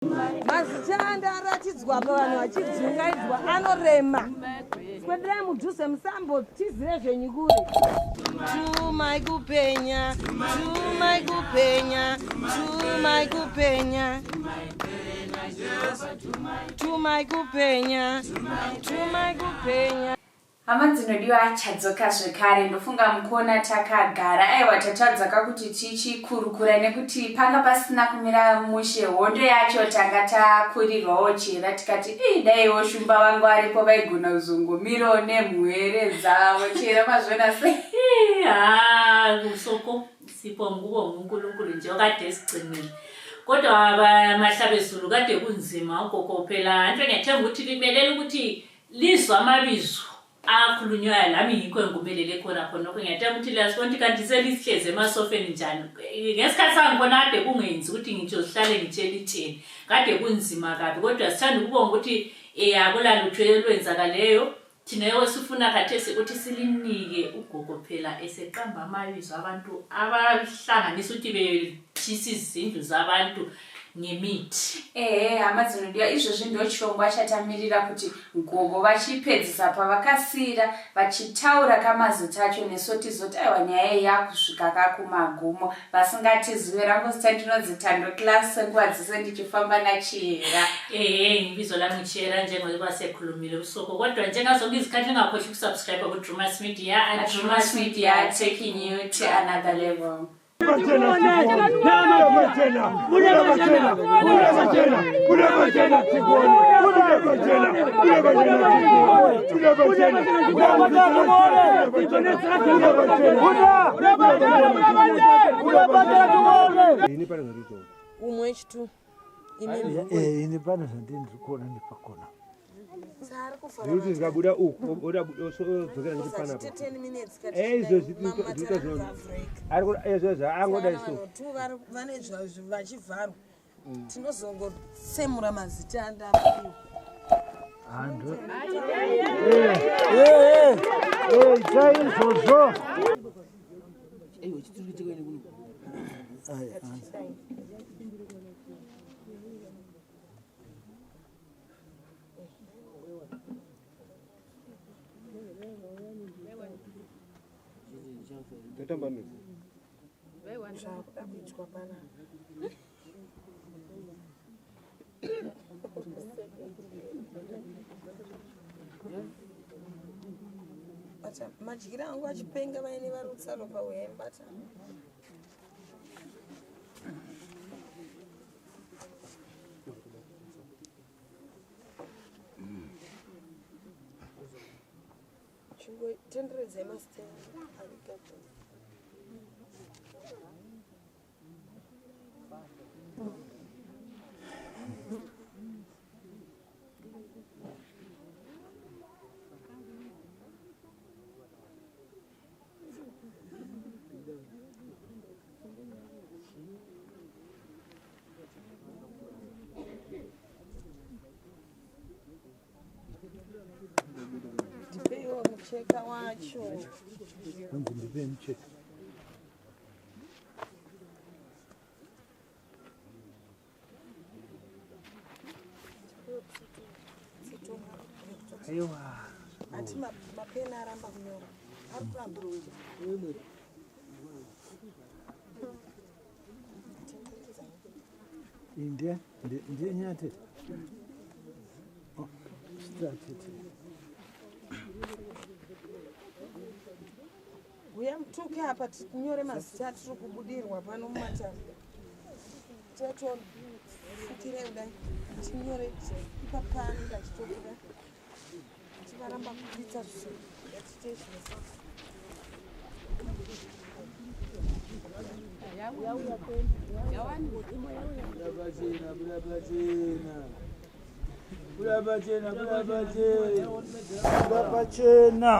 Mazita andaratidzwa apa vanhu vachidzungaidzwa anorema. Swederai mudhuze musambotizire zvenyu kure. Tumai kupenya, tumai kupenya, tumai kupenya. Tumai kupenya, tumai kupenya. Hama dzinodiwa chadzoka zvekare ndofunga mukuona takagara aiwa tatadza kuti tichikurukura nekuti panga pasina kumira mushe hondo yacho tanga takurirwawo chera tikati ii daiwo shumba vangu aripo vaigona kuzongomirawo nemhwere dzavo chera mazviona sei haa soko sibonga ukubonga unkulunkulu nje okade esigcinile kodwa mahlabezulu kade kunzima ugogo phela nto ngiyathemba ukuthi limelela ukuthi Lizwa amabizo akhulunywayo lami yikho engikumelele khona khonokho ngiyathemba ukuthi liyasibona ukuthi kanti selihlezi emasofeni njani ngesikhathi sangikhona kade kungenzi ukuthi ngitsho sihlale ngitshela itsheni kade kunzima kabi kodwa sithanda ukubonga ukuthi um akula lutho elwenzakaleyo thina yoko sifuna khathesi ukuthi silinike ugogo phela eseqamba amabizo abantu abahlanganisa ukuthi betshisa izindlu zabantu ngemithi. Ehe hama dzinodiwa izvozvi ndochirongwa chatamirira kuti gogo vachipedzisa pavakasiira vachitaura kamazita acho nesu tizoti aiwa nyaya iyi yakusvika ka kumagumo vasingatizive rangu zita ndinonzi Thando Class senguva dzese ndichifamba naChihera. Ehe ngibizo lami Chihera njengoba sekhulumile usoko kodwa njengazonke izikhathi ningakhohlwa ukusubscribe kuDrumas Media and Drumas Media taking you to another level. Umwe chitu. Ini pane zvandiri kuona ndipakona. Nekuti ndikabuda uku odzokera nekuti panapa. Eh, izvozvi tinotozoona. Ari kuda izvo zvaangoda isu. Vane vachivharwa. Tinozongotsemura mazita andapiwa. Handu. Eh, eh, eh, itai izvozvo. Ai, ai. Tatambanudza. Zvakuda kuitwa panapa. Bata madyira angu achipenga vaine varutsa ropa uyai bata. Chingotenderedzai masiteni arigapo. Ndipeiwo mucheka wacho. Hanzi ndipei mucheka. Aiwa. Ati mapeni aramba kunyora. Ari kuramba. Ndiye ndiye nyaya tete. Oh, tete. Huya mutuke apa tinyore mazita atiri kubudirwa pano mumatare. Tatofukirai kudai tinyore ipapano ndachitokuda tivaramba kuita zvinhu ngatiite zvese. Buda pachena, buda pachena. Buda pachena.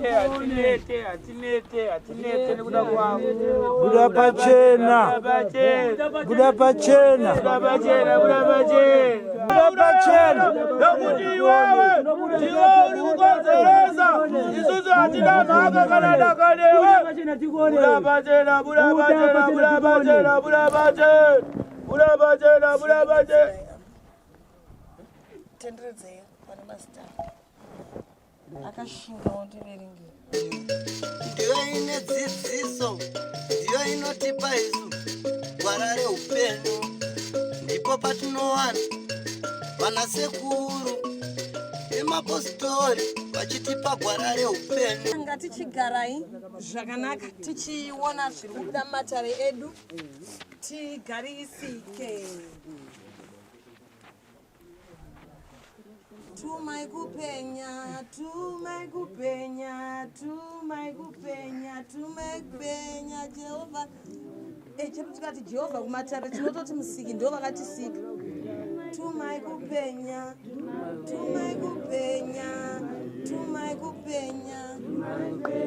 Hatinete, hatinete, hatinete nekuda kwavo. Buda pachena. Buda pachena. Buda pachena, buda pachena. Buda pachena. Nekuti iwewe ndiwe uri kukonzeresa. Isusu hatina mhaka kana daka newe. Buda pachena, buda pachena, buda pachena, buda pachena. Buda pachena, buda pachena. Tenderedzei pane mazita akashinga wondiverengera. Ndiyo ine dzidziso, ndiyo inotipa isu gwara reupenyu. Ndipo patinowana vanasekuru nemapositori vachitipa gwara reupenyu. Ngatichigarai zvakanaka tichiona zviri kubuda mumatare edu tigarisike. Tumai kupenya, tumai kupenya, tumai kupenya, tumai kupenya Jehovha. Eh, chedu tikati Jehovha kumatare tinototi musiki ndo vakatisika. Tumai kupenya, tumai kupenya, tumai kupenya.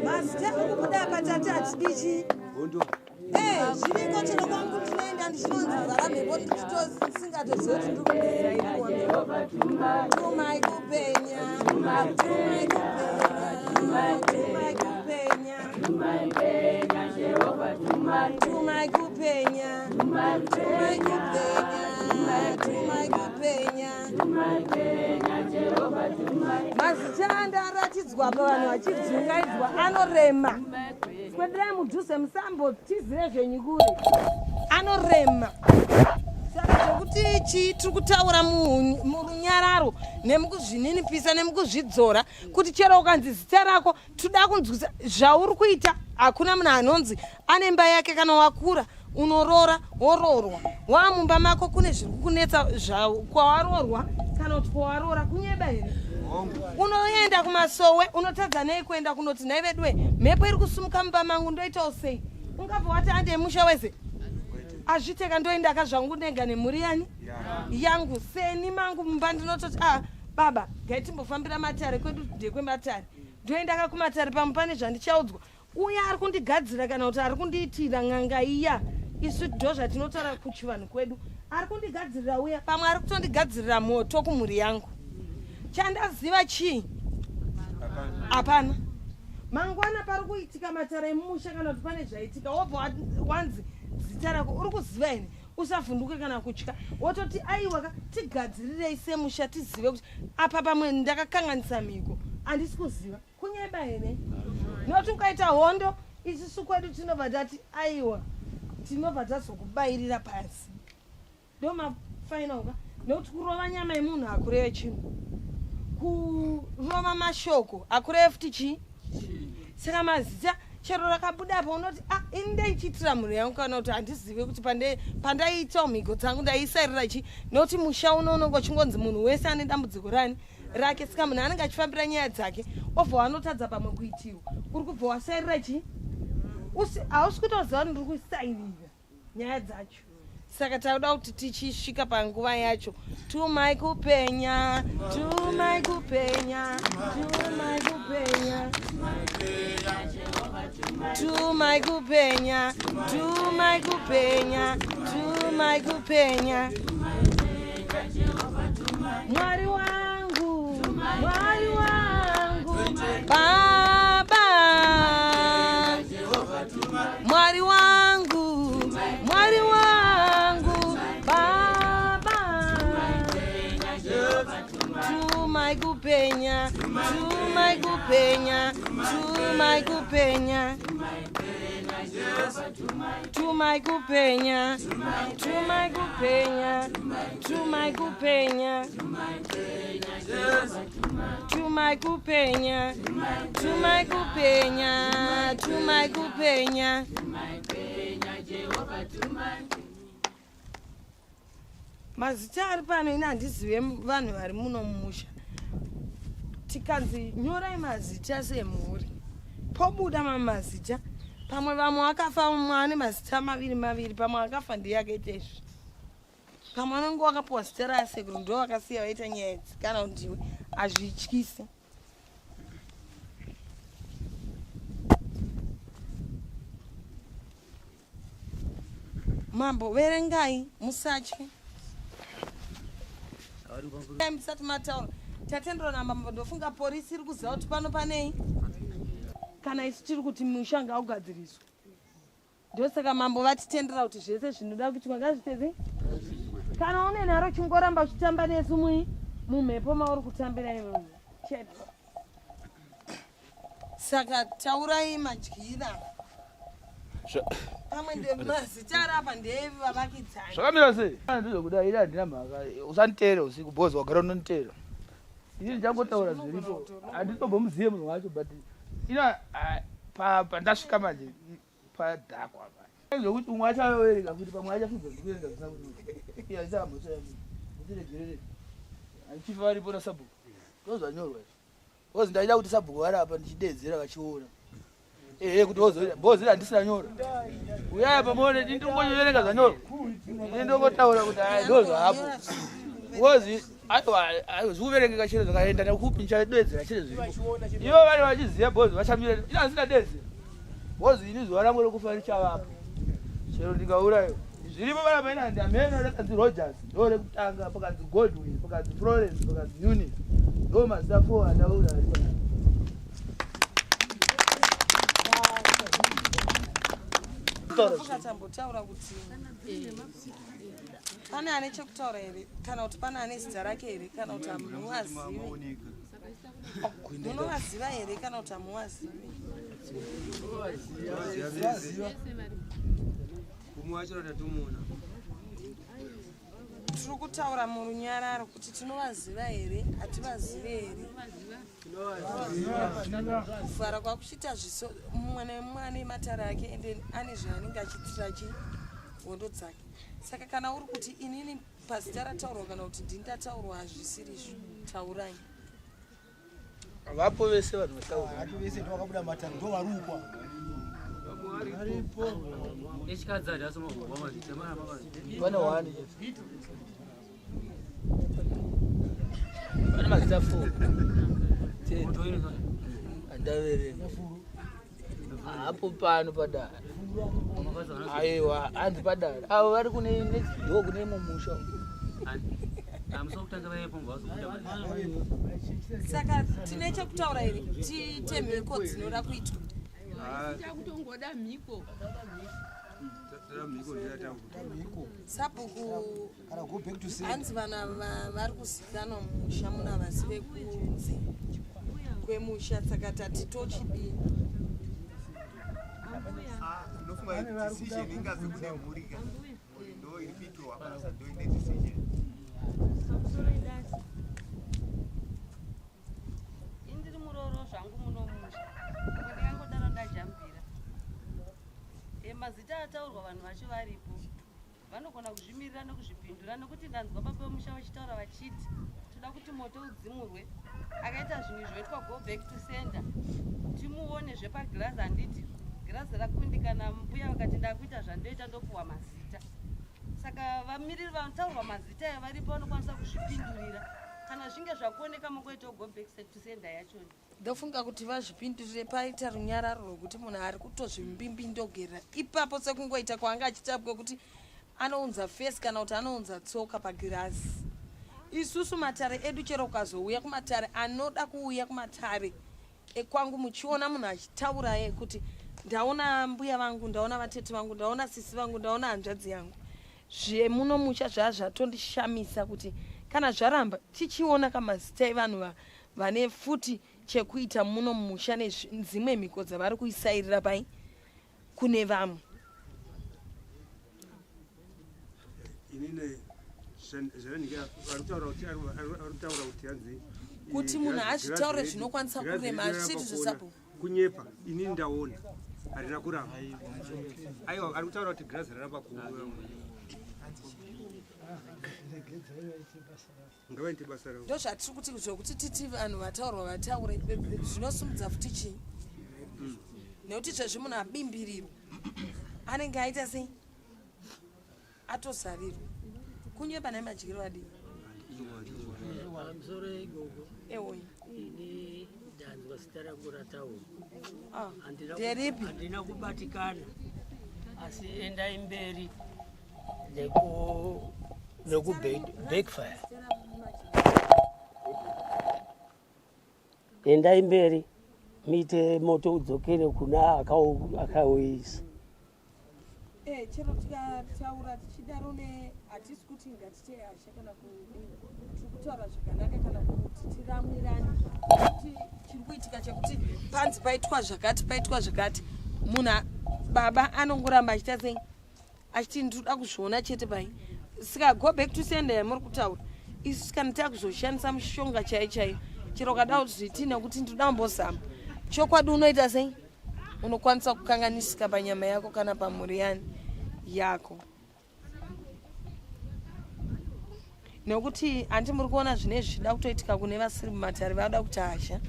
Mazita ari kubuda apa tati hatidi chii? Eh, zviriko chero kwangu ndinoenda ndichinonzi vhara mhepo ndichitosingatoziva kuti ndiri kunzizaikuwa mhepo. Tumai kupenya, tumai kupenya, tumai kupenya, tumai kupenya, tumai kupenya, tumai kupenya. Mazita andaratidzwa apa vanhu vachidzungaidzwa anorema. Swederai mudhuze musambotizire zvenyu kure. Anorema. Saka zvekuti chii tiri kutaura murunyararo nemukuzvininipisa nemukuzvidzora kuti chero ukanzi zita rako toda kunzwisa zvauri kuita. Hakuna munhu anonzi ane imba yake kana wakura unoroora woroorwa wamumba mako kune zviri kukunetsa kwawaroorwa kana kuti kwawaroora kunyeba here? Unoenda kumasowe unotadza nei kuenda kunoti nhai veduwe mhepo iri kusumuka mumba mangu ndoitawo sei? Ungabva wati ande musha wese azviteka ndoendaka zvangu ndega nemhuri yani yangu seni mangu mumba ndinototi ah baba ngaitimbofambira matare kwedu ndekwematare ndoendaka kumatare pamwe pane zvandichaudzwa uye ari kundigadzira kana kuti ari kundiitira n'anga iya isu ndo zvatinotaura kuchivanhu kwedu ari kundigadzirira uya pamwe ari kutondigadzirira moto kumhuri yangu chandaziva chii hapana mangwana pari kuitika matare emumusha kana kuti pane zvaitika wobva wanzi zita rako uri kuziva here usavhunduke kana kutya wototi aiwa tigadzirirei semusha tizive kuti apa pamwe ndakakanganisa mhiko handisi kuziva kunyeba here noti ukaita hondo isusu kwedu tinobva tati aiwa tinobva tazokubayirira pasi ndo mafainal ka nekuti kurova nyama yemunhu hakureve chinhu kurova mashoko hakureve futi chii saka mazita chero rakabuda apa unoti ah ini ndaichiitira mhuri yangu kana kuti handizive kuti pandaiitawo mhiko dzangu ndaisairira chii nekuti musha uno unonge uchingonzi munhu wese ane dambudziko rani rake saka munhu anenge achifambira nyaya dzake obva wanotadza pamwe kuitirwa uri kubva wasairira chii hausi kutoziva kuti ndiri kusairira nyaya dzacho saka tauda kuti tichisvika panguva yacho tumai kupenya tumai kupenya tumai kupenya tumai kupenya tumai kupenya tumai kupenya Mwari wangu Mwari wangu Baba Mwari wangu Mwari wangu Baba Tumai kupenya tumai kupenya tumai kupenya tumai kupenya tumai kupenya tumai kupenya tumai kupenya tumai kupenya tumai kupenya Mazita ari pano ini handizive vanhu vari muno mumusha tikanzi nyorai mazita semhuri pobuda mamwe mazita pamwe vamwe vakafa mumwe ane mazita maviri maviri pamwe akafa ndiye akaita izvi pamwe anenge wakapiwa zita raasekuru ndo vakasiya vaita nyaya idzi kana kuti ndiwe hazvityisi Mambo verengai musatye. Musati mataura tatendera namambo ndofunga porisi iri kuziva kuti pano panei kana isu tiri kuti musha ngaugadziriswe ndosaka mambo vatitendera kuti zvese zvinoda kuitwa ngazviteze. Kana une nharo chingoramba uchitamba nesu mui mumhepo mauri kutambira iwewe chete. Saka taurai madyira. Pamwe ndemazita ari apa ndevavakidzani. Zvakamira sei? Ndizvokuda ini handina mhaka. Usanditeere usiku boss wagara unonditeera. Ini ndichangotaura zviripo. Handitombomuzive munhu wacho but ina pandasvika manje padhakwa manje. Zvekuti umwe achaverenga futi pamwe achafidza zvikuverenga zvisina kuti. Iya isava mhosva yangu. Ndiregerere. Handichifa varipo nasabhuku. Ndozvanyorwa izvi. Because ndaida kuti sabhuku vari apa ndichideedzera vachiona. Ehe kuti wozoita because handisina nyora. Uyai apa muone ini ndingonyeverenga zvanyorwa. Ini ndongotaura kuti hayi ndozvapo. Because aiwa aiwa zvikuverengeka chero zvakaenda nekupi ndichadeedzera chero zviripo. Ivo vari vachiziva because vachamira ini handisina deedzera. Because ini zuva rangu rekufa richavapo. Chero ndikaurayiwa. Zviripo panapa ina ndameno rakanzi Rogers ndo rekutanga pakanzi Godwin pakanzi Florence pakanzi Eunice ndo mazita 4 andaura ari panapa. Tambotaura kuti pane ane chekutaura here kana kuti pane ane zita rake here kana kuti hamuvazivi munovaziva here kana kuti hamuvazivi Umwe wacho tatomuona. Tiri kutaura murunyararo kuti tinovaziva here hativazive here kuvhara kwakuchiita zviso mumwe nemumwe ane matare ake ende ane zvaanenge achiitira chi hondo dzake saka kana uri kuti inini pazita rataurwa kana kuti ndini ndataurwa hazvisirizvo taurai Vapo vese vanhu vataura. Vapo vese ndo vakabuda matare ndo varukwa. Varipo. Pane one chete. Pane mazita 4. 10. Andaverenga. Hapo pano padare. Aiwa, hanzi padare. Avo vari kune next door kune imwe musha. Saka tine chekutaura here tiite mhiko dzinoda kuitwa? Takutongoda mhiko. Sabhuku hanzi vanhu ava vari kuzikanwa mumusha muna vasi vekunze kwemusha saka tati tochidii Ndofunga decision ingabve kune mhuri ka. Mhuri ndo iri kuitirwa basa ndo ine decision. Ini ndiri murooro zvangu muno musha. Pamwe ndingangodaro ndajambira. E, mazita ataurwa vanhu vacho varipo. Vanogona kuzvimirira nekuzvipindura nekuti ndanzwa baba vemusha vachitaura vachiti toda kuti moto udzimurwe. Akaita zvinhu izvi oitwa go back to sender. Timuone zvepagirazi handiti girazi rakundikana mbuya vakati ndakuita zvandoita ndopuwa mazita. Saka vamiriri vanotaurwa mazita aya varipo vanokwanisa kuzvipindurira. Kana zvinge zvakuoneka mongoitawo go back to sender yachona. Ndofunga kuti vazvipindurire paita runyararo rwekuti munhu ari kutozvimbimbindogera ipapo sekungoita kwaanga achiita kwekuti anounza face kana kuti anounza tsoka pagirazi. Isusu matare edu chero ukazouya kumatare anoda kuuya kumatare ekwangu muchiona munhu achitaura kuti ndaona mbuya vangu, ndaona vatete vangu, ndaona sisi vangu, ndaona hanzvadzi yangu. Zvemuno musha zvaa zvatondishamisa kuti kana zvaramba tichiona kamazita evanhu vane futi chekuita muno mumusha nedzimwe mhiko dzavari kuisairira pai kune vamwe. Inini zvandivarikutaura kuti hanzi kuti munhu azvitaure zvinokwanisa kurema hazvisiri zvesabhuku kunyepa inini ndaona harina kuramba aiwa ari kutaura kuti girazi raramba kuuya ngavaite basa ravo ndozvatiri kuti zvekuti titi vanhu vataurwa vataure zvinosumudza futi chii nekuti zvezvi munhu abimbirirwa anenge aita sei atozarirwa kunyepa naye madyiro adii Pamusoro igogo. Ewoyi. Ini ndanzwa zita rangu rataurwa. Ah, Handina- nderipi? Handina kubatikana. Asi endai mberi neku backfire. Endai mberi muite moto udzokere kuna akauisa. Eh, chero tikataura tichidaro ne hatisi kuti ngatite hasha kana kudii tiri kutaura zvakanaka kana kuti tiramwirane kuti chiri kuitika chekuti panzi paitwa zvakati paitwa zvakati munhu baba anongoramba achiita sei achiti ndinoda kuzviona chete pai saka go back to sender yamuri kutaura isu kana takuzoshandisa mishonga chaiyo chaiyo chero ukada kuti zvitii nekuti ndinoda kumbozama chokwadi unoita sei unokwanisa kukanganisika panyama yako kana pamhuri yani yako nekuti hanti muri kuona zvine zvichida kutoitika kune vasiri mumatare vada kuti hasha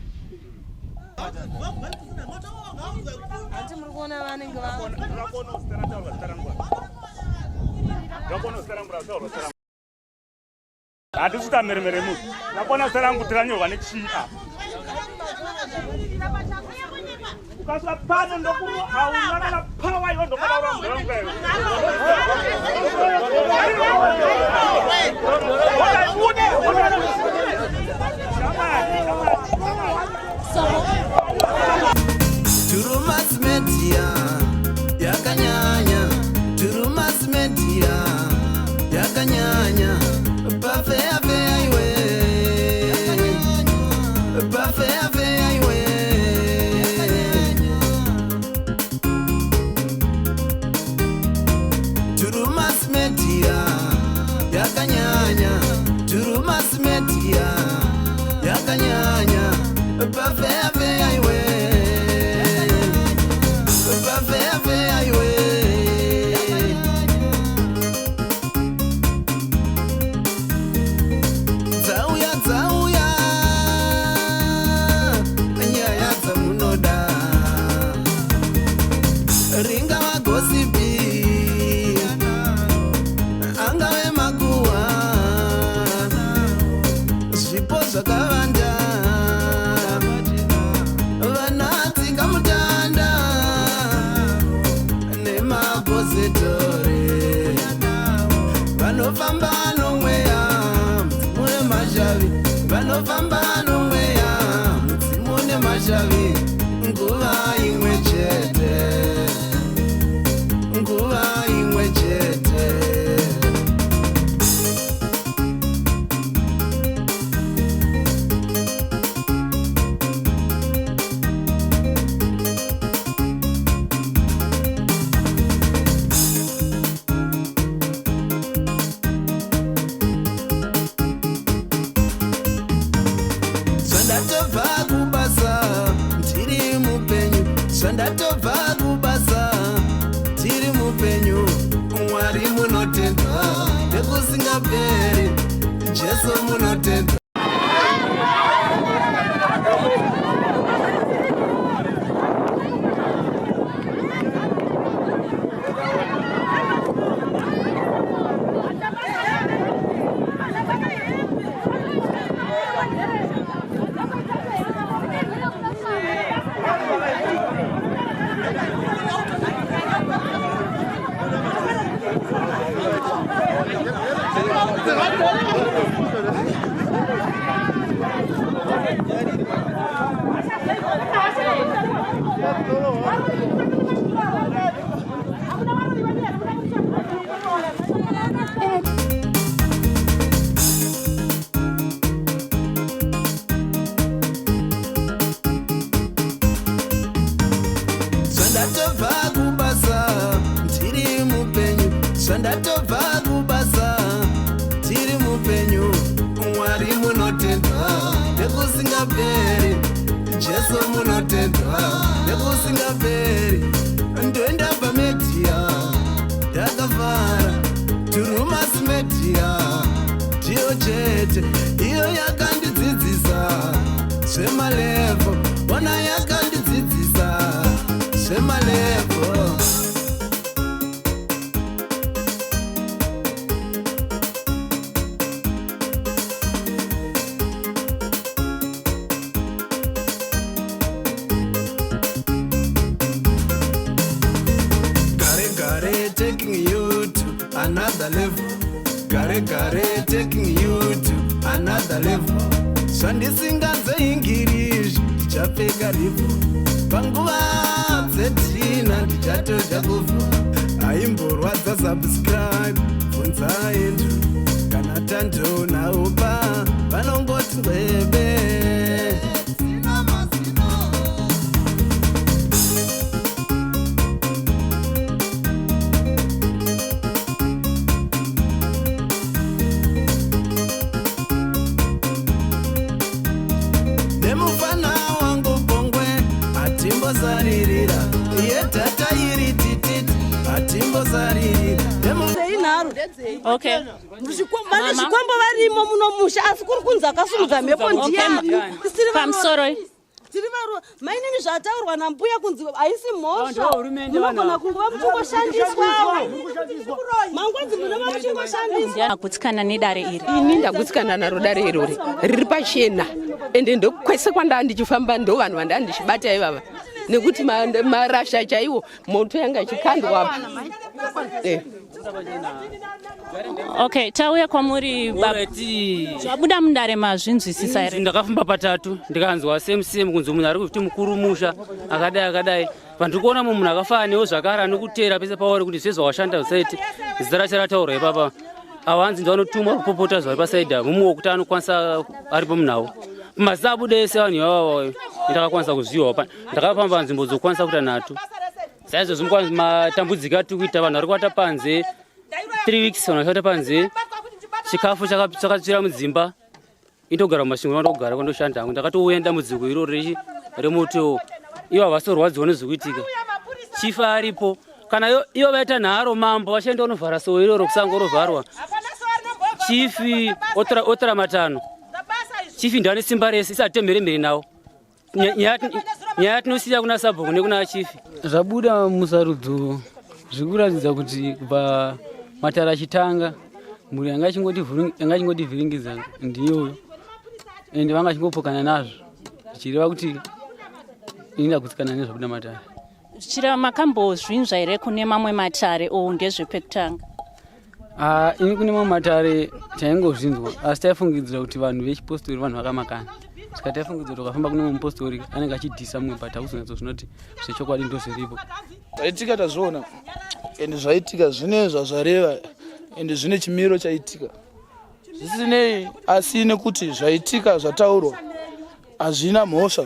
hanti muri kuona vanenge va Hatisi kuita mheremhere munhu. Ndakona zita rangu kuti ranyorwa nechii apa. Ukasvika pano ndokuru hauna kana power iwe ndokadaura mvura yangu iwe. Turumas Media yakanyanya Turumas Media yakanyanya pafeya feya iwe pafeya feya iwe Turumas Media yakanyanya Turumas Media yakanyanya pafeya feya iwe pafeya feya iwe dzauya dzauya nyaya dzamunoda ringava gosipi angave makuhwa zvipo zvakavanda vana tsikamutanda nemapositori vanofamba nomweya mudzimu nemashavi vanofamba nomweya mudzimu nemashavi nguva imwe chete nguva imwe chete zvandatobva kubasa ndiri mupenyu zvandatobva kubasa tiri mupenyu mwari munotendwa nekusingaperi jesu munotendwa zvandatobva kubasa ndiri mupenyu zvandatobva kubasa tiri mupenyu mwari munotendwa nekusingaperi jesu munotendwa nekusingaperi ndoenda pamedia ndakafara turumas media ndiyo chete iyo yakandidzidzisa zvemalevo ona yakandidzidzisa zvemalevo Gare gare taking you to another level. Gare gare taking you to another level. Zvandisingazoingiri ndichapfeka rivhu panguva dzetina ndichatodya kuvhu. Aimborwadza subscribe bvunza Andrew kana Tando naUpa vanongoti ngwebe. Nemufana wangu Bongwe atimbosaririra iye tata iri tititi atimbosaririra. Inharo. Okay. Vane zvikwambo varimo muno musha asi kuri kunzi akasimudza mhepo ndiyani? Pamusoro. Tiri varo mainini zvataurwa nambuya kunzi haisi mhosva. Munogona kungova muchingoshandiswa. Mangwanzi munova muchingoshandiswa. Agutsikana nedare iri. Ini ndagutsikana naro dare irori riri pachena ende ndokwese kwandaa ndichifamba ndo vanhu vandaa ndichibata ivava nekuti marasha chaiwo moto yanga ichikandwa apa. Okay, tauya kwamuri zvabuda mudare mazvinzwisisa here? Ndakafamba patatu ndikanzwa same same kunzi munhu ari kuti mukuru musha akadai akadai. Pandiri kuona mumwe munhu akafanana newo zvakare anokutera pese pauri kuti sezvawashanda usaiti zita racho rataurwa ipapa. Ava hanzi ndovanotumwa kupopota zvari pasaidi apa mumwe wekuti anokwanisa aripo munhau. Mazita abuda ese vanhu ivava ndakakwanisa kuzviwa ndakafamba nzvimbo dzokukwanisa kuita nhatu. Saizvozvo matambudziko atiri kuita vanhu vari kuvata panze 3 weeks vanhu vachivata panze chikafu chakatsvira mudzimba indogara mumasvingo vandogara kwandoshanda hangu ndakatouya nedambudziko iroro remoto ivo havasorwadziwa nezvikuitika chifa aripo kana ivo vaita nharo mambo vachaenda unovhara sowo iroro kusango rovharwa chifi otora matano chifi ndiane simba rese isati temheremhere nawo nyaya tinosiya kuna sabhuku nekuna chifi. Zvabuda musarudzo zviri kuratidza kuti kubva matare achitanga mhuri yanga ichingotivhiringidza ndiyoyo ende vanga vachingopokana nazvo zvichireva kuti ini ndagutsikana nezvabuda matare. Zvichireva makambozvinzwa here kune mamwe matare ou ndezvepekutanga? Ini kune mamwe matare taingozvinzwa asi taifungidzira kuti vanhu vechipostori vanhu vakamakana saka taifungidzira kuti ukafamba kune mumwe mupostori anenge achidhisa mumwe but hauzonyatsozvina kuti zvechokwadi ndo zviripo. Zvaitika tazviona ende zvaitika zvine zvazvareva ende zvine chimiro chaitika zvisinei asi nekuti zvaitika zvataurwa hazvina mhosva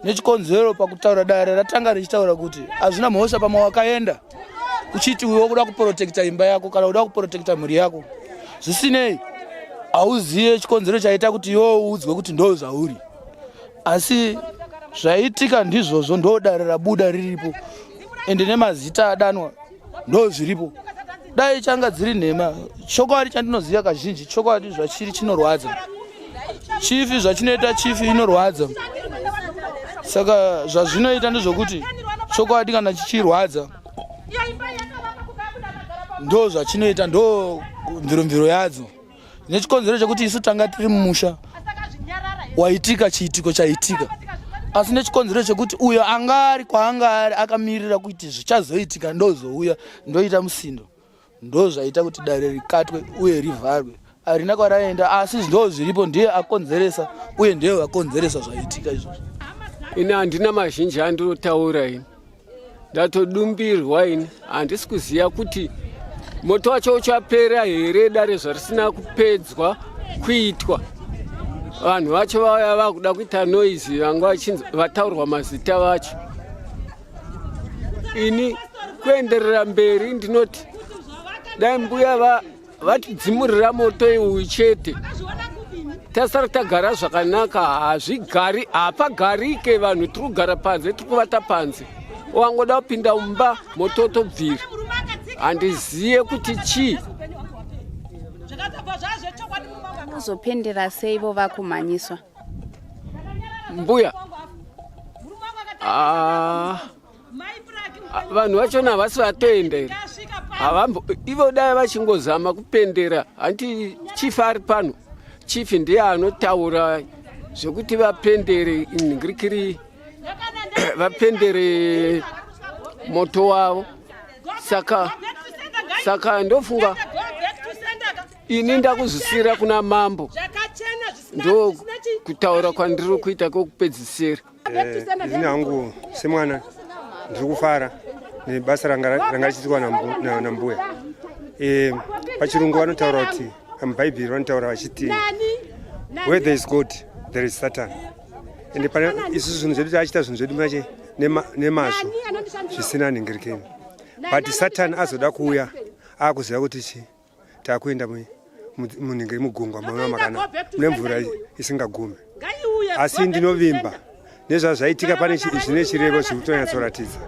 nechikonzero pakutaura dare ratanga richitaura kuti hazvina mhosva pamwe wakaenda uchiti uyo kuda kuprotekta imba yako kana kuda kuprotekta mhuri yako zvisinei hauziye chikonzero chaita kuti iwe uudzwe kuti ndo zvauri asi zvaitika ndizvozvo ndo dare rabuda riripo ende nemazita adanwa ndo zviripo dai changa dziri nhema chokwadi chandinoziva kazhinji chokwadi zvachiri chinorwadza chifi zvachinoita chifi inorwadza saka zvazvinoita ndezvokuti chokwadi kana chichirwadza ndo zvachinoita ndo mviromviro yadzo nechikonzero chekuti isu tanga tiri mumusha waitika chiitiko chaitika asi nechikonzero chekuti uyo anga ari kwaanga ari akamirira kuti zvichazoitika ndozouya ndoita musindo ndozvaita kuti dare rikatwe uye rivharwe harina kwaraenda asi ndo zviripo ndiye akonzeresa uye ndiye vakonzeresa zvaitika izvozvo. Ini handina mazhinji andinotaura ini ndatodumbirwa ini handisi kuziva kuti moto wacho uchapera here dare zvarisina kupedzwa kuitwa vanhu vacho vauya vakuda kuita noizi vanga vachinzi vataurwa mazita vacho ini kuenderera mberi ndinoti dai mbuya vatidzimurira moto uyu chete tasara tagara zvakanaka hazvigari hapagarike vanhu tiri kugara panze tiri kuvata panze wangoda kupinda mumba moto tobvira handiziye kuti chii. Kuzopendera sei vo vakumhanyiswa? Mbuya vanhu vachona havasi vatoenda here havambo ivo dai vachingozama kupendera hanti chief ari pano chief ndiye anotaura zvekuti vapendere nhingirikiri vapendere moto wavo saka saka ndofunga ini ndakuzvisira kuna mambo ndo kutaura kwandiri kuita kwekupedzisira. Ini hangu semwana ndiri kufara. nebasa ranga ranga richiitwa nambuya. E, pachirungu vanotaura kuti mubhaibheri vanotaura vachiti where there is God there is Satan. Ende pane isusu zvinhu zvedu taachita zvinhu zvedu mache nemazvo zvisina nhingirikeni, but Satan azoda kuuya akuziva kuti chi takuenda munenge mugungwa mava makanaka mune mvura isingagumi. Asi ndinovimba nezvazvaitika pane zvine chirevo zviri kutonyatsoratidza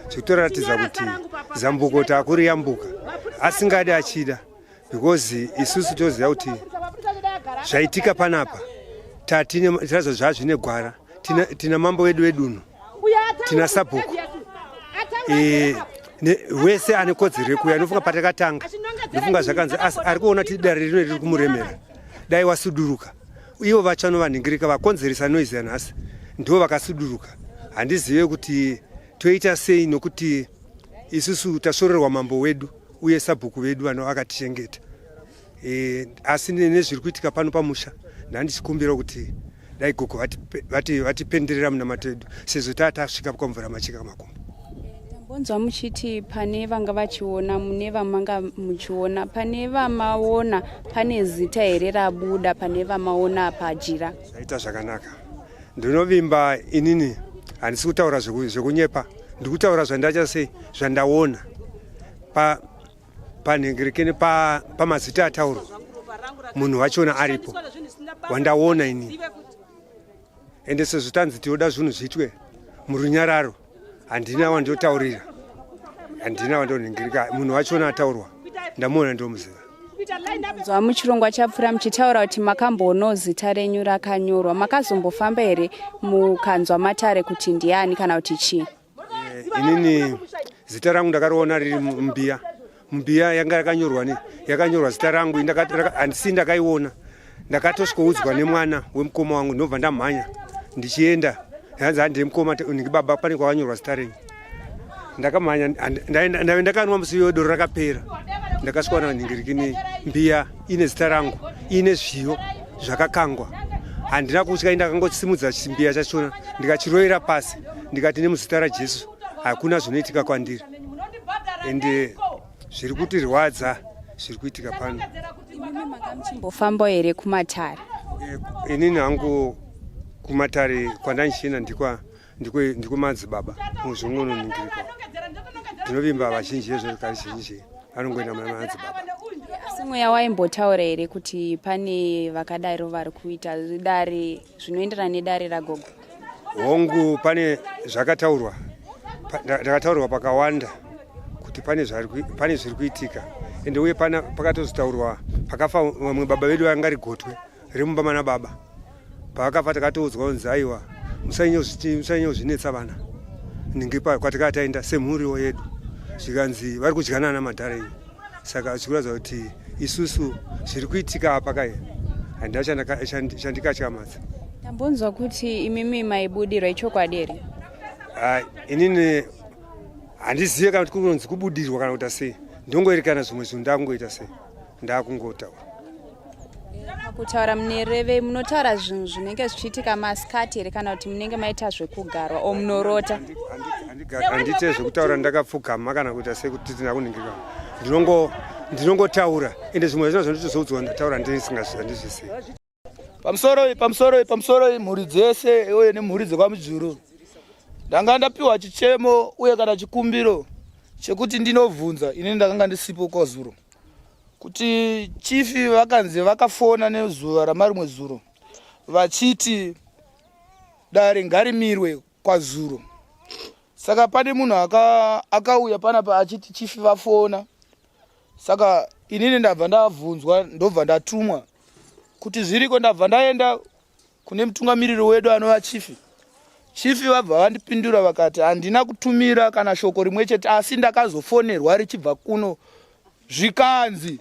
zviri kutoratidza kuti zambuko takuriyambuka asingadi achida, because isusu toziva kuti zvaitika panapa tatirazva zvazvine gwara. Tina mambo wedu wedunhu, tina sabhuku, e, wese ane kodzero yekuuya. Ndinofunga patakatanga ndofunga zvakanzi asi ari kuona kuti dare rino riri kumuremera, dai wasuduruka. Ivo vacho vanovanhingirika vakonzeresa noise yanhasi ndivo vakasuduruka. Handizive kuti toita sei nokuti isusu tasvorerwa mambo wedu uye sabhuku vedu vano vakatichengeta. E, asi nezviri kuitika pano pamusha ndandichikumbira kuti dai gogo vatipenderera munamato edu sezvo taa tasvika kwamvura macheka makumbo. Tambonzwa muchiti pane vanga vachiona, mune vamanga muchiona, pane vamaona, pane zita here rabuda pane vamaona pajira? Zvaita zvakanaka, ndinovimba inini handisi kutaura zvekunyepa, ndiri kutaura zvandacha sei zvandaona pa panhengerekene pamazita ataurwa munhu wachona aripo wandaona ini. Ende sezvo tanzi tinoda zvinhu zviitwe murunyararo, handina wandotaurira, handina wandonhingirika. Munhu wachona ataurwa ndamuona, ndomuziva. Nzwa muchirongwa chapfuura muchitaura kuti makamboonawo zita renyu rakanyorwa, makazombofamba here mukanzwa matare kuti ndiani kana kuti chii? Inini zita rangu ndakariona riri mumbiya, mumbiya yanga yakanyorwa yakanyorwa zita rangu. Handisi ndakaiona, ndakatosvikoudzwa nemwana wemukoma wangu, ndobva ndamhanya ndichienda. Hanzi handei mukoma niki baba, pane kwakanyorwa zita renyu. Ndakamhanya ndave ndakanwa musi iyoyo, doro rakapera. Ndakasvikaona nhingirikini mbiya ine zita rangu, ine zviyo zvakakangwa. Handina kutya, ndakangosimudza chimbiya chachona ndikachirovera pasi, ndikati nemuzita raJesu hakuna zvinoitika kwandiri. Ende zviri kutirwadza zviri kuitika pano. Muchimbofambawo here kumatare? Inini hangu kumatare kwandandichienda ndikwemadzibaba muzvingononingirika. Ndinovimba vazhinji vezvo kazhinji vanongoenda muna madzibaba. Asi mweya waimbotaura here kuti pane vakadaro vari kuita dare zvinoenderana nedare ragogo? Hongu, pane zvakataurwa, ndakataurwa pakawanda kuti pane zviri kuitika. Ende uye pakatozotaurwa pakafa vamwe baba vedu vanga rigotwe remumba mana baba, pavakafa takatoudzwa kunzi aiwa, musanyanyozvinetsa vana ningi kwatakanga taenda semhuriwo yedu, zvikanzi vari kudyanana madhara enyu. Saka zvikuratidza kuti isusu zviri kuitika apa kai handina chandikatyamadza. Tambonzwa kuti imimi maibudirwa, ichokwadi here? Inini handizive kana kuti kunonzi kubudirwa kana kuita sei, ndongoerekana zvimwe zvinhu ndakungoita sei, ndakungotaura. Kutaura munereve, munotaura zvinhu zvinenge zvichiitika masikati here kana kuti munenge maita zvekugarwa o munorota? Handiite zvekutaura ndakapfugama kana kuita sekuti ndakuningirika. Ndinongotaura, ende zvimwe zvino zvanditozoudzwa ndataura ndisingazvizii. Pamusoro, pamusoro, pamusoro, mhuri dzese uye nemhuri dzekwaMujuru. Ndanga ndapiwa chichemo uye kana chikumbiro chekuti ndinovhunza. Inini ndakanga ndisipo kwazuro kuti chifi vakanzi vakafona nezuva ramarimwe zuro vachiti dare ngarimirwe kwazuro. Saka pane munhu akauya panapa achiti chifi vafona. Saka inini ndabva ndabvunzwa, ndobva ndatumwa kuti zviriko. Ndabva ndaenda kune mutungamiriri wedu anova chifi. Chifi vabva vandipindura vakati handina kutumira kana shoko rimwe chete, asi ndakazofonerwa richibva kuno zvikanzi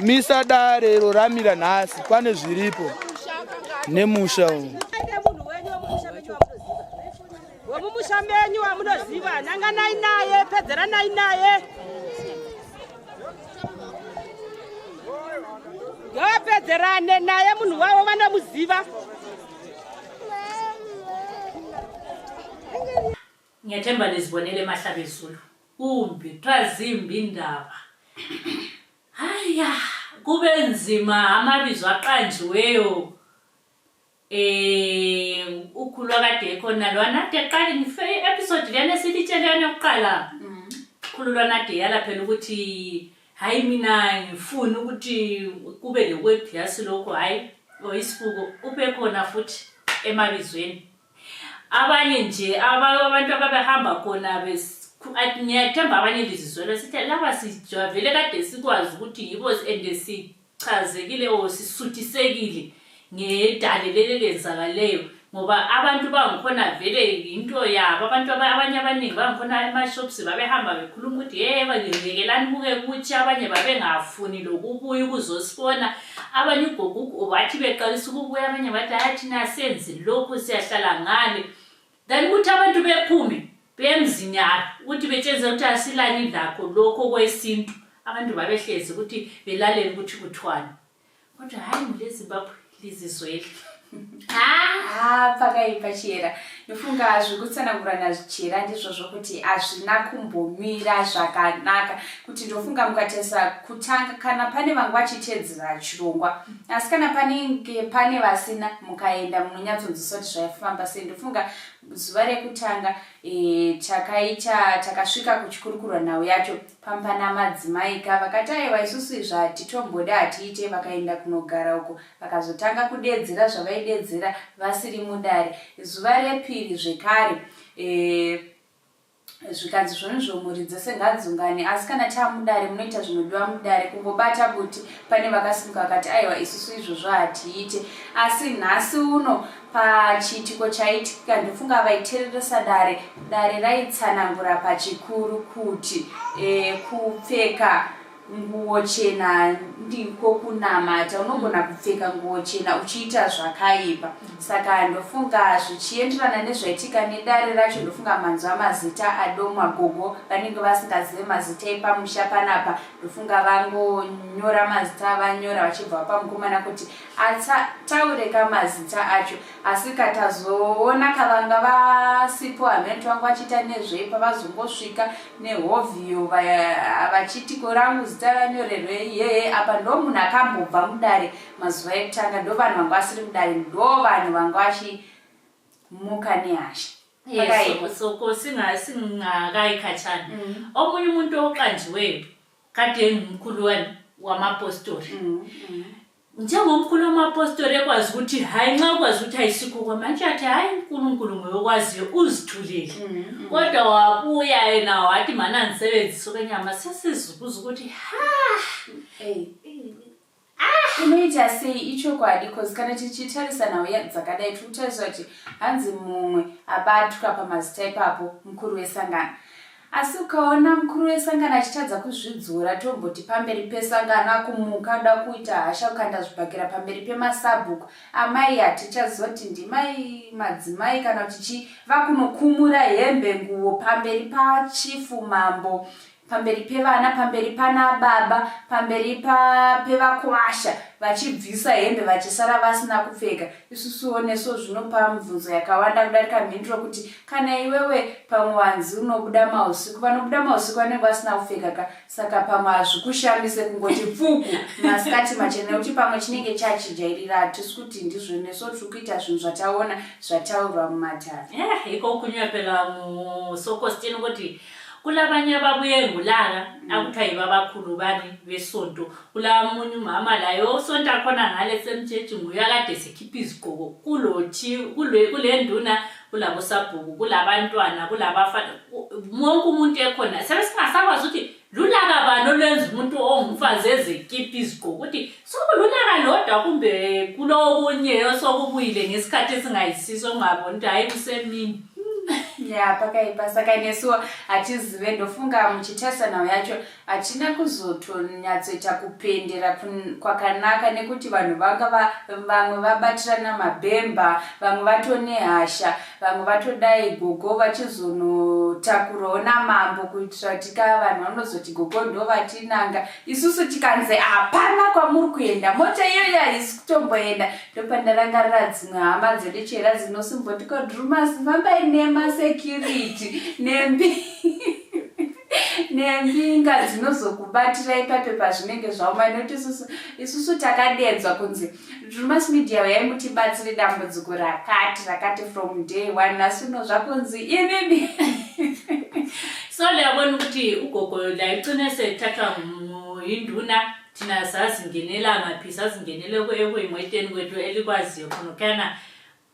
misa dare iro ramira nhasi, pane zviripo nemusha uyu. Wemumusha menyu wamunoziva, nanganai naye, pedzeranai naye, ngavapedzerane naye munhu wavo vanomuziva. Ngiyathemba nizibonele, Mahlabezulu. Kumbi kuthiwa zimbi indaba. Haya kube nzima amabizo aqanjiweyo eh ukhulu akade ekhona lwana ade eqale ngife i-episode leyana esilitshele yona yokuqala khulu lwana ade yala phela ukuthi hayi mina ngifuni ukuthi kube lokwebhiyasi lokhu hayi or isifuko ube khona futhi emabizweni abanye nje abantu ababehamba khona ngiyathemba abanye lizizwela sithi laba sijavele kade sikwazi ukuthi yibo and sichazekile or sisuthisekile ngedale leli elenzakaleyo ngoba abantu bangikhona vele yinto yabo abantu abanye abaningi bangikhona ema-shops babehamba bekhuluma ukuthi ye ngiyekelani kuke kutshe abanye babengafuni lokubuya ukuzosibona abanye ugogo bathi beqalisa ukubuya abanye bathi hayi thina asenzi lokhu siyahlala ngale then ukuthi abantu bephume bemzini yabo ukuthi betshengise ukuthi asilani lakho lokho okwesintu abantu babehlezi ukuthi belalele ukuthi kuthiwani kodwa hayi mulezimbabwe lizizwele Ah, pakaipa chiyera ndofunga zvekutsanangurana zvichera ndizvozvo kuti hazvina kumbomira zvakanaka kuti ndofunga mukatarisa kutanga kana pane vanga vachitedzera chirongwa asi kana panenge pane vasina mukaenda munonyatsonzwisa kuti zvaifamba sei ndofunga zuva rekutanga e, takaita takasvika kuchikurukurwa nhau yacho pampana madzimai ka vakati aiwa isusu izvi hatitombode hatiite vakaenda kunogara uko Vakazotanga kudeedzera zvavaideedzera vasiri mudare. Zuva repiri zvekare e, zvikanzi zvonizvo mhuri dzese ngadziungane asi kana taamudare munoita zvinodiwa mudare kungobata buti pane vakasimuka vakati aiwa isusu izvozvo hatiite asi nhasi uno pachiitiko chaitika ndofunga vaitereresa dare dare raitsanangura pachikuru kuti e, kupfeka Nguwo chena ndiko kunamata unogona kupfeka nguwo chena uchiita zvakaipa saka ndofunga zvichienderana nezvaitika nedare racho ndofunga manzwa mazita adomwa gogo vanenge vasingazive mazita epamusha panapa ndofunga vangonyora mazita avanyora vachibva vapa mukomana kuti ataure ka mazita acho Asi katazoona kavanga vasipo hameno kuti vanga vachiita nezvei pavazongosvika nehovhiyo vachiti ko rangu zita ranyorerwei yee apa ndo munhu akambobva mudare mazuva ekutanga ndo vanhu vanga vasiri mudare ndo vanhu vanga vachimuka nehasha Yes, soko singakayikhatshana mm. omunye umuntu oqanjiweyo kade engumkhulu wamapostori mm, mm. Njengomkhulu wamapostori ekwazi ukuthi hhayi nxa ukwazi ukuthi ayisikho kwamanje athi hhayi uNkulunkulu nguye okwaziyo uzithulile mm, mm. kodwa wabuya yena wathi mana ngisebenzise okwenyama sesizibuza ukuthi ha ah! unoita sei ichokwadi bcause kana tichitarisa nhau dzakadai tiri kutarisa kuti hanzi mumwe abatwa pamazita ipapo mukuru wesangano Asi ukaona mukuru wesangano achitadza kuzvidzora tomboti pamberi pesangano akumuka oda kuita hasha kukanda zvibhakera pamberi pemasabhuku amai hatichazoti ndimai madzimai kana kuti chii vakunokumura hembe nguwo pamberi pachifu mambo pamberi pevana pamberi pana baba pamberi pa pevakwasha vachibvisa hembe vachisara vasina kupfeka Isusuwo nesuwo zvinopa mibvunzo yakawanda kudarika mhinduro kuti kana iwewe pamwe wanzi unobuda mahusiku vanobuda mahusiku vanenge vasina kupfeka ka saka pamwe hazvikushamise kungoti pfuku masikati machena nekuti pamwe chinenge chachijairira hatisi kuti ndizvo nesuwo tiri kuita zvinhu zvataona zvataurwa mumatare. Eh, iko kunyepela musokositini kuti kulabanye ababuye ngolaka akuthiwa yibabakhulu bani besonto kulamunye umama laye osonta khona ngale semtshetshi nguye akade sekhipha izigqoko kulothi kule nduna kulabosabhuku kulabantwana kulabafana wonke umuntu ekhona sabe singasakwazi ukuthi lulaka bani olwenza umuntu ongumfazi ezekhipha izigqoko ukuthi sokululaka lodwa kumbe kulokunye osokubuyile ngesikhathi esingayisiso ungaboni ukuthi hhayi kusemini ya pakaipa saka nesuwo hatizive ndofunga muchitarisa nhau yacho Hatina kuzotonyatsoita kupendera kwakanaka nekuti vanhu vanga vamwe vabatirana mabhemba, vamwe vatonehasha, vamwe vatodai gogo vachizonotakurawo namambo kuitira kuti ka vanhu vanozoti gogo ndovatinanga isusu tikanzi hapana kwamuri kuenda mota iyoyo haisi kutomboenda ndopandarangarira dzimwe hama dzedu chera dzinosimboti ko drumas fambai nemasecurity nembi. Nembinga dzinozokubatira ipape pazvinenge zvaoma nekuti isusu isusu takadedzwa kunzi Drewmas Media uyai mutibatsire dambudziko rakati rakati from day one nhasi uno zvakunzi imimi. So liyabona ukuthi ugogo la icine sethathwa yinduna thina sazingenela ngaphi sazingenela ekuyimweteni kwethu elikwaziyo khonokhuyana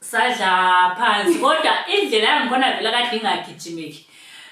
sadla phansi kodwa indlela yangikhona vele kade ingagijimeki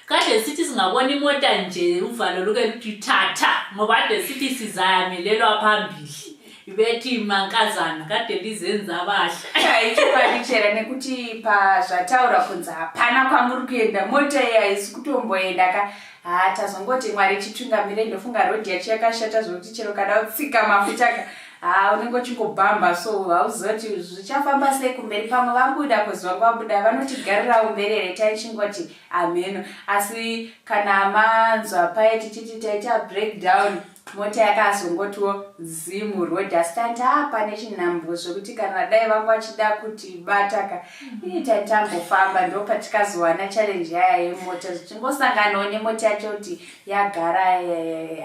kade sithi singabona imota nje uvalo luke luthi thatha ngoba kade sithi sizayamelelwa phambili bethi mankazana kade lizenza abahle ichokwadi chera nekuti pazvataura kunzi hapana kwamuri kuenda mota iyi haisi kutomboenda ka haa tazongoti mwari chitungamire ndofunga rodhi yacho yakashata zvekuti chero kada kutsika mafuta ka haa unenge uchingobhamba so hauziva kuti zvichafamba sei kumberi pamwe vabuda kuzi vanga vabuda vanotigarirawo mberi here taichingoti hameno asi kana manzwa paye tichiti taita breakdown mota yakazongotiwo zimu road asi tanti apa nechinhambwe zvekuti kana dai vanga vachida kutibata ka ii tati tambofamba ndo patikazowana challenge yaya yemota zvichingosanganawo nemota yacho kuti yagara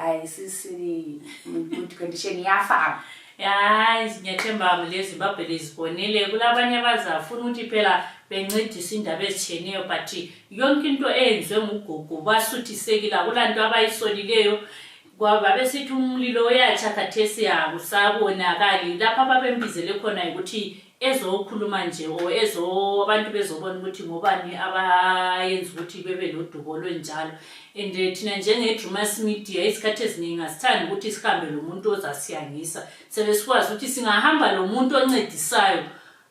haisisiri good condition yafamba Hayi ngiyathemba leZimbabwe lizibonile kulabanye abazafuna ukuthi phela bencedise indaba ezitshiyeneyo but yonke into eyenziwe ngugogo basuthisekile akulanto abayisolileyo babesithi umlilo uyatsha khathesi akusabonakali lapho ababembizele khona yikuthi ezokhuluma nje or ezo abantu bezobona ukuthi ngobani abayenza ukuthi bebe lodubo olwenjalo and eh, thina njenge-drumas media izikhathi eziningi asithandi ukuthi sihambe lo muntu ozasiyangisa sebe sikwazi ukuthi singahamba lo muntu oncedisayo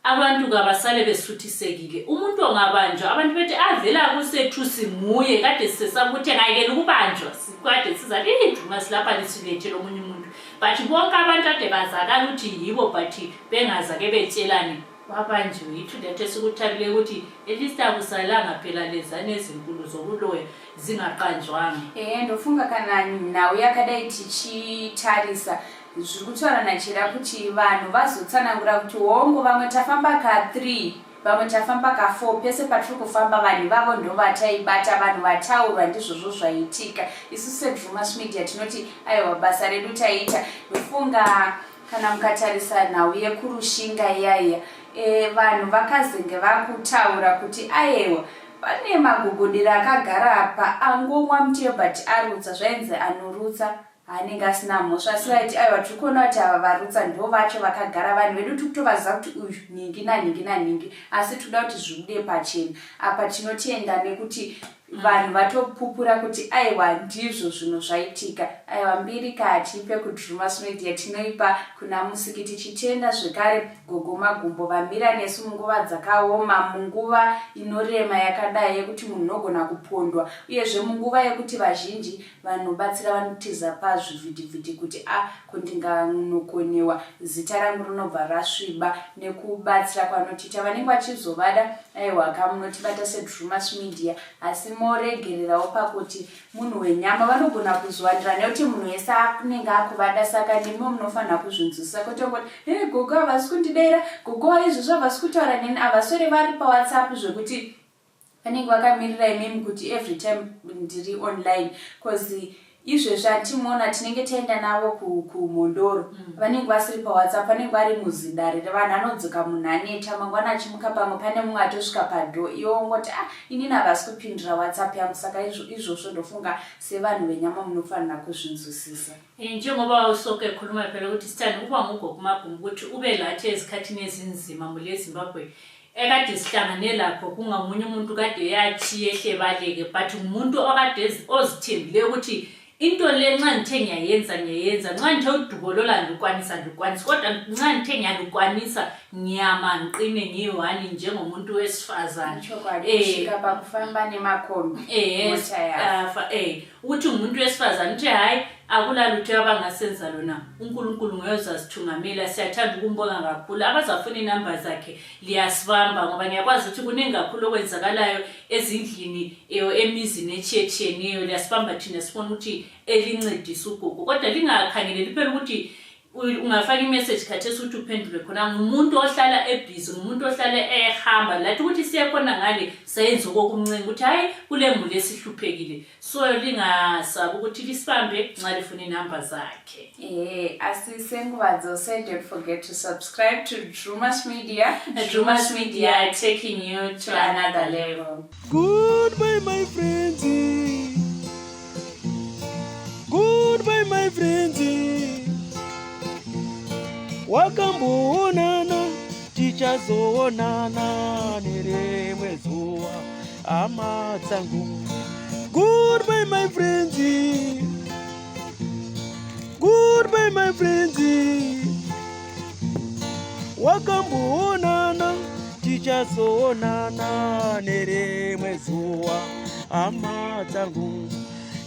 abantu kabasale besuthisekile umuntu ongabanjwa abantu bethi avela ah, kusethusi nguye kade sisesaba ukuthi engayekela ukubanjwa kade sizathi idrumas lapha lisilethele omunye umuntu but bonke abantu ade bazakala ukuthi yibo but bengazake betshelane babanjiwe yithu lethu esikuthabile ukuthi at least akusalanga phela lezane ezinkulu zokuloya zingaqanjwanga ehe ndofunga kana nhau yakadai tichitarisa zviri kutaura nachera kuti vanhu vazotsanangura kuti hongu vamwe tafamba ka3 vamwe tafamba ka4 pese patiri kufamba vanhu ivavo ndovataibata vanhu vataurwa ndizvozvo zvaitika isu sedrumas media tinoti aiwa basa redu taita ndofunga Kana mukatarisa nhau yekuRushinga iya iya, e, vanhu vakazenge vakutaura kuti ayewa pane magogodera akagara apa angomwa muteyo but arutsa, zvainzi anorutsa anenge asina mhosva asi vaiti aiwa tiri kuona kuti ava varutsa ndo vacho vakagara vanhu vedu tiri kutovaziva kuti uyu nhingi nanhingi nanhingi asi tinoda kuti zvibude pachena apa tinotenda nekuti Vanhu vatopupura kuti aiwa ndizvo zvinhu zvaitika. Aiwa mbiri ka hatiipe kuDrewmas Media tinoipa kuna Musiki tichitenda zvekare gogo Magumbo vamira nesu munguva dzakaoma munguva inorema yakadai yekuti munhu unogona kupondwa uyezve munguva yekuti vazhinji vanobatsira vanotiza pazvivhitivhiti kuti a ko ndinganokonewa zita rangu rinobva rasviba nekubatsira kwanotiita vanenge vachizovada aiwa ka munotibata sedrumas media asi moregererawo pakuti munhu wenyama vanogona kuzowandira nekuti munhu wese anenge akuvada saka ndimiwo munofanira kuzvinzwisisa kwete kungoti he gogo havasi kundidaira gogo izvozvo havasi kutaura neni havaswere vari pawhatsapp zvekuti vanenge vakamirira imimi kuti every time ndiri online bcause izvezvi atimuona tinenge taenda navo kumhondoro mm. vanenge vasiri pawhatsapp vanenge vari muzidare revanhu anodzoka munhu aneta mangwana achimuka pamwe pane mumwe atosvika padho iwe wongoti ah inini havasi kupindura whatsapp yangu saka izvozvo ndofunga sevanhu venyama munofanira kuzvinzwisisa eh, njengoba usoke ekhuluma phela ukuthi sithanda ukuba ngugokumagumu ukuthi ube lathi ezikhathini ezinzima mule zimbabwe ekade sihlangane lakho kungamunye umuntu kade yathi yehle baleke but ngumuntu okade ozithembileyo ukuthi into le nxa ngithe ngiyayenza ngiyayenza nxa ngithe udubo lola ndikwanisa ndikwanisa kodwa nxa ngithe ngiyalukwanisa ngiyama ngiqine ngiyi-one njengomuntu wesifazane eh. pakufamba nemakombi eh, eh, ukuthi ngumuntu wesifazane uthe hhayi akulalutho abangasenza lona unkulunkulu nguye ozasithungamela siyathanda ukumbonga kakhulu abazafuna inamba zakhe liyasibamba ngoba ngiyakwazi ukuthi kuningi kakhulu okwenzakalayo ezindlini emizini etshiyetshiyeneyo liyasibamba thina sibona ukuthi elincedisa ugogo kodwa lingakhangeleli phela ukuthi Ungafaka imessage khathesi ukuthi uphendulwe khona. Ngumuntu ohlala ebhizi, ngumuntu ohlala ehamba. Lathi ukuthi siye khona ngale sayenza okokumncenga ukuthi hhayi kule muli esihluphekile. So lingasabi ukuthi lisibambe nxa lifuna inamba zakhe. Eh, asi senguva dzose don't forget to subscribe to Drumas Media. Drumas Media taking you to another level. Goodbye my friends. Goodbye my friends. Wakamboonana tichazoonana nerimwe zuva hama dzangu. Goodbye my friends. Goodbye my friends. Wakamboonana tichazoonana nerimwe zuva hama dzangu.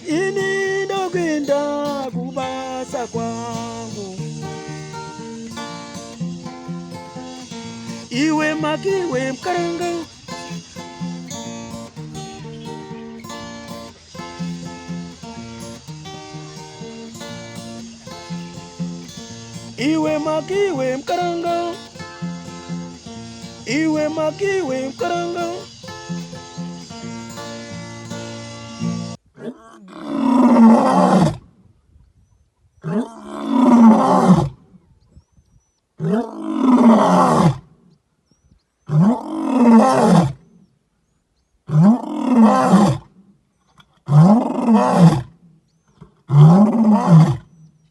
Ini ndokuenda kubasa kwangu. Iwe makiwe mkaranga. Iwe makiwe mkaranga. Iwe makiwe mkaranga.